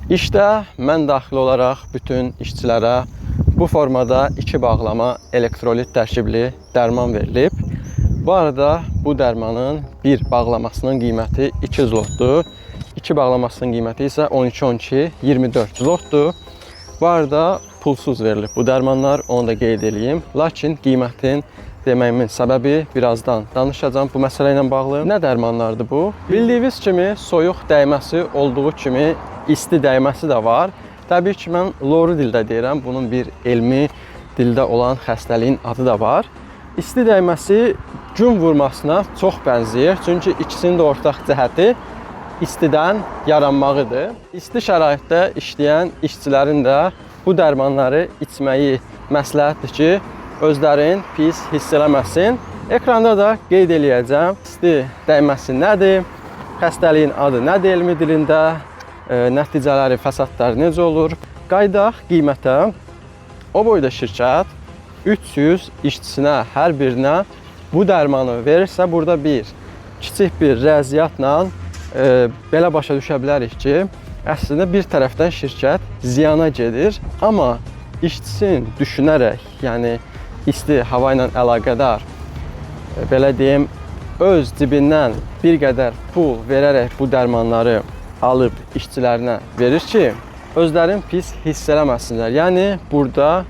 İşdə mən daxil olaraq bütün işçilərə bu formada 2 bağlama elektrolit tərkibli dərman verilib. Bu arada bu dərmanın bir bağlamasının qiyməti 2 zlotdur. 2 bağlamasının qiyməti isə 12, 12, 24 zlotdur. Bu arada pulsuz verilib bu dərmanlar, onu da qeyd eləyim. Lakin qiymətin deməyimin səbəbi birazdan danışacağam bu məsələ ilə bağlı. Nə dərmanlardır bu? Bildiyiniz kimi soyuq dəyməsi olduğu kimi isti dəyməsi də var. Təbii ki, mən loru dildə deyirəm, bunun bir elmi dildə olan xəstəliyin adı da var. İsti dəyməsi gün vurmasına çox bənzəyir. Çünki ikisinin də ortaq cəhəti istidən yaranmağıdır. İsti şəraitdə işləyən işçilərin də bu dərmanları içməyi məsləhətdir ki, özlərin pis hiss eləməsin. Ekranda da qeyd eləyəcəm. İsti dəyməsi nədir? Xəstəliyin adı nədir elmi dilində? Nəticələri, fəsadları necə olur? Qayıdaq qiymətə. O boyda şirkət 300 işçisinə hər birinə bu dərmanı verirsə, burada bir kiçik bir riyaziyyatla belə başa düşə bilərik ki, əslində bir tərəfdən şirkət ziyana gedir, amma işçisini düşünərək, yəni isti hava ilə əlaqədar belə deyim, öz cibindən bir qədər pul verərək bu dərmanları alıb işçilərinə verir ki, özlərini pis hiss eləməsinlər. Yəni burada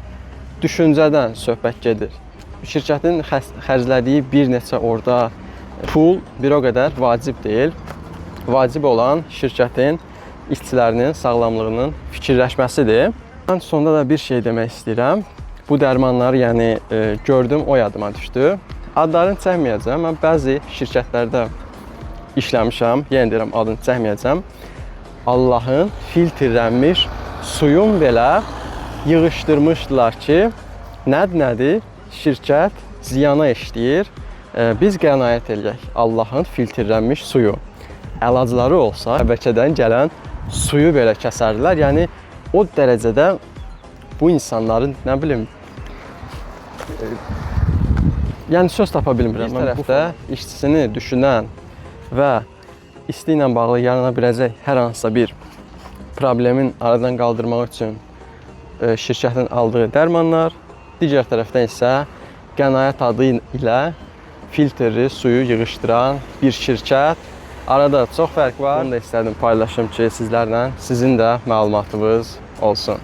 düşüncədən söhbət gedir. Şirkətin xərclədiyi bir neçə orada pul bir o qədər vacib deyil. Vacib olan şirkətin işçilərinin sağlamlığının fikirləşməsidir. Mən sonda da bir şey demək istəyirəm. Bu dərmanları, yəni gördüm, o yadıma düşdü. Adlarını çəkməyəcəm. Mən bəzi şirkətlərdə işləmişəm. Yenə deyirəm, adını çəkməyəcəm. Allahın filtrlənmiş suyun belə yığışdırmışdılar ki, nədir? Şirkət ziyana işləyir. Biz qənaət eləyək. Allahın filtrlənmiş suyu. Əlacları olsa, şəbəkədən gələn suyu belə kəsərdilər. Yəni o dərəcədə bu insanların, nə bilim, yəni söz tapa bilmirəm. Bir tərəfdə işçisini düşünən və isti ilə bağlı yarana biləcək hər hansısa bir problemin aradan qaldırmaq üçün şirkətin aldığı dərmanlar, digər tərəfdən isə qənaət adı ilə filtrli suyu yığışdıran bir şirkət. Arada çox fərq var. Bunu da istədim paylaşım ki, sizlərlə sizin də məlumatınız olsun.